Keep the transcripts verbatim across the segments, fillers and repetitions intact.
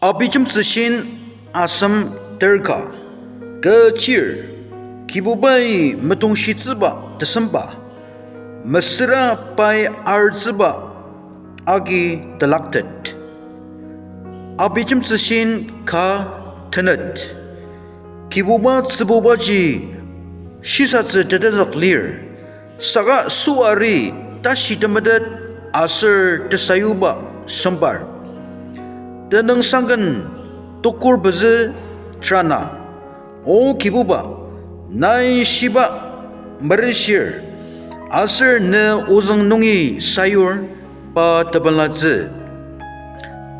Abijemtsüshin asem terka. Kechir, Kibubai metongshitsüba tesemba, mesüra pai artsüba agi telaktet. Abijemtsüshin ka tenet. Kibuba tsübubaji shisatsü tetezük lir, saka süari tashi temetet aser tesayuba sempar. Tenüngsangken tukur pezü terana. O Kibuba, nai shiba merenshir, aser ne ozüng nungi sayur pa tebenlatsü.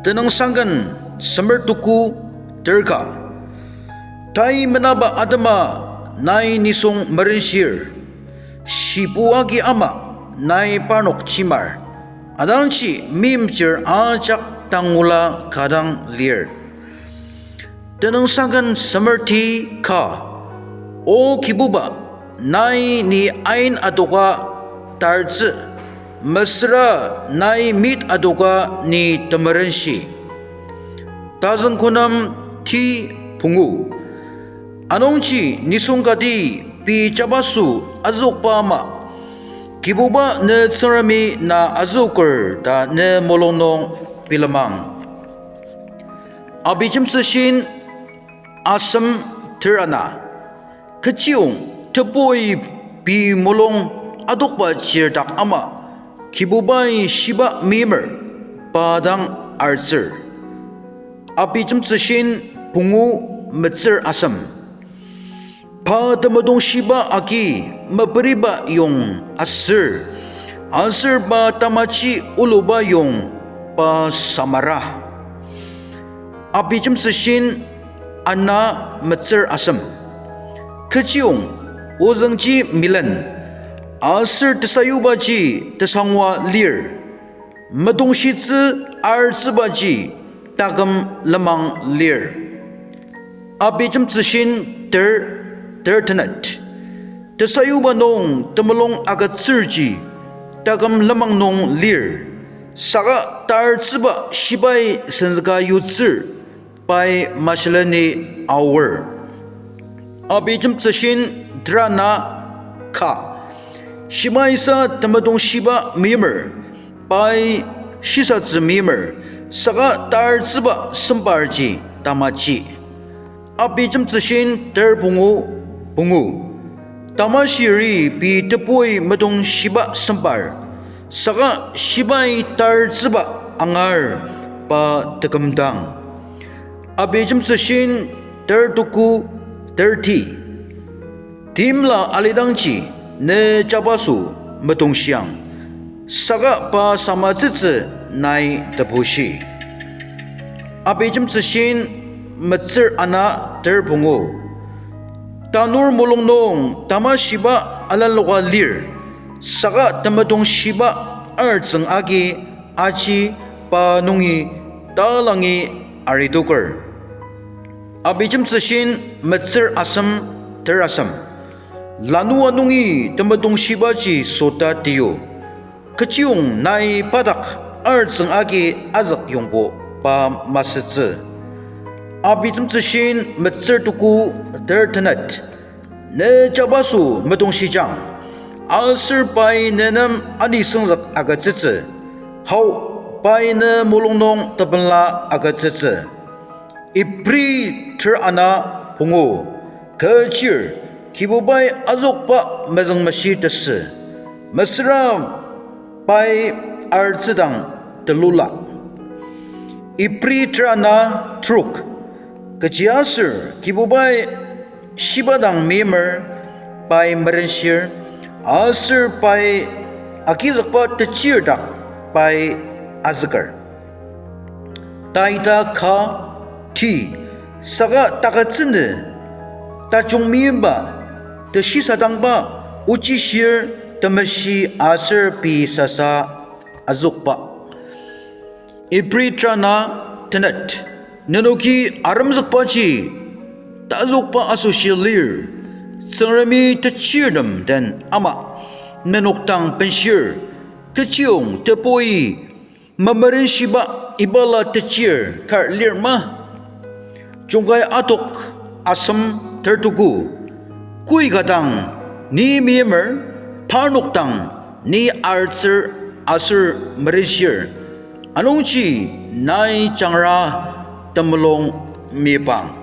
Tenüngsangken semer tuku terka. Tai menaba atema nai nisung merenshir, shibu agi ama nai parnok chimar, adangji meimchir ajak tangula ka dang lir. Tenüngsangken semer ti ka. O Kibuba, nai ni ain adoka tartsü, mesüra nai mit adoka ni temerenshi. Tazüngkonem ti pungu. Anungji nisung kati pei jabaso azükba ama, Kibuba ne Tsüngremi na azüker ta ne mulung nung bilemang. Abijemtsüshin asem terana. Kechiyong tebui pei mulung adokba chirdak ama, Kibubai shiba meimer pa dang artsür. Abijemtsüshin pungu, metsür asem. Pa temedongshiba agi meperiba yong asür, aser pa tamaji oluba yong pa samara. Abijemtsüshin ana, metsür asem. Kechiyong ozüngji milen, aser tesayubaji tesangwa lir, metongshitsü artsübaji taküm lenmang lir. Abijemtsüshin ter, ter tenet. Tesayuba nung temulung agütsürji taküm lenmang nung lir, saka tartsüba shibai senzüka yutsür, pai masheleni aor. Abijemtsüshin terana ka. Shibaisa temedongshiba meimer, pai shisatsü meimer, saka tartsüba semparji tamaji. Abijemtsüshin ter pungu, pungu. Tamashiri pei tebui medongshiba sempar, saka shibai tartsüba angar pa tekümdang. Abijemtsüshin ter tuku, ter ti. Timla alidangji ne jabaso medongshiang, saka pa samatsütsü nai tebushi. Abijemtsüshin metsür ana ter pungu. Tanur mulung nung tamashiba alanloka lir, saka temedongshiba artsüng agi aji pa nungi talangi aritoker. Abijemtsüshin metsür asem, ter asem. Lanua nungi temedongshibaji sota tiyu. Kechiyong nai pa dak artsüng agi azük yongbo pa masütsü. Abijemtsüshin metsür tuku, ter tenet. Ne jabaso medongshijang, aser pai ne nem anisüngzük agütsütsü. Hao, pai ne mulung nung tebenla agütsütsü. Ibri ter ana pungu. Kechir, Kibubai azükba mezüngmeshi tesü, mesüra pai artsüdang telula. Ibri ter ana trok. Kechiaser Kibubai shiba dang meimer, pai merenshir, aser pai agizükba techir dak pai azüker. Taita ka ti, saka takütsünü tajung meimba, teshisadangba, ochishir, temeshi aser pei sasa azükba. Ibri ter ana tenet. Nenoki aremzükbaji tazükba asoshi lir, Tsüngremi techirtem den ama nenok dang benshir, kechiyong tebui memerenshiba ibala techir kar lir ma? Jungkai atok asem tertuku. Koi ka dang ni meimer, parnok dang ni artsür aser merishir, anungji nai jangra temulung mepang.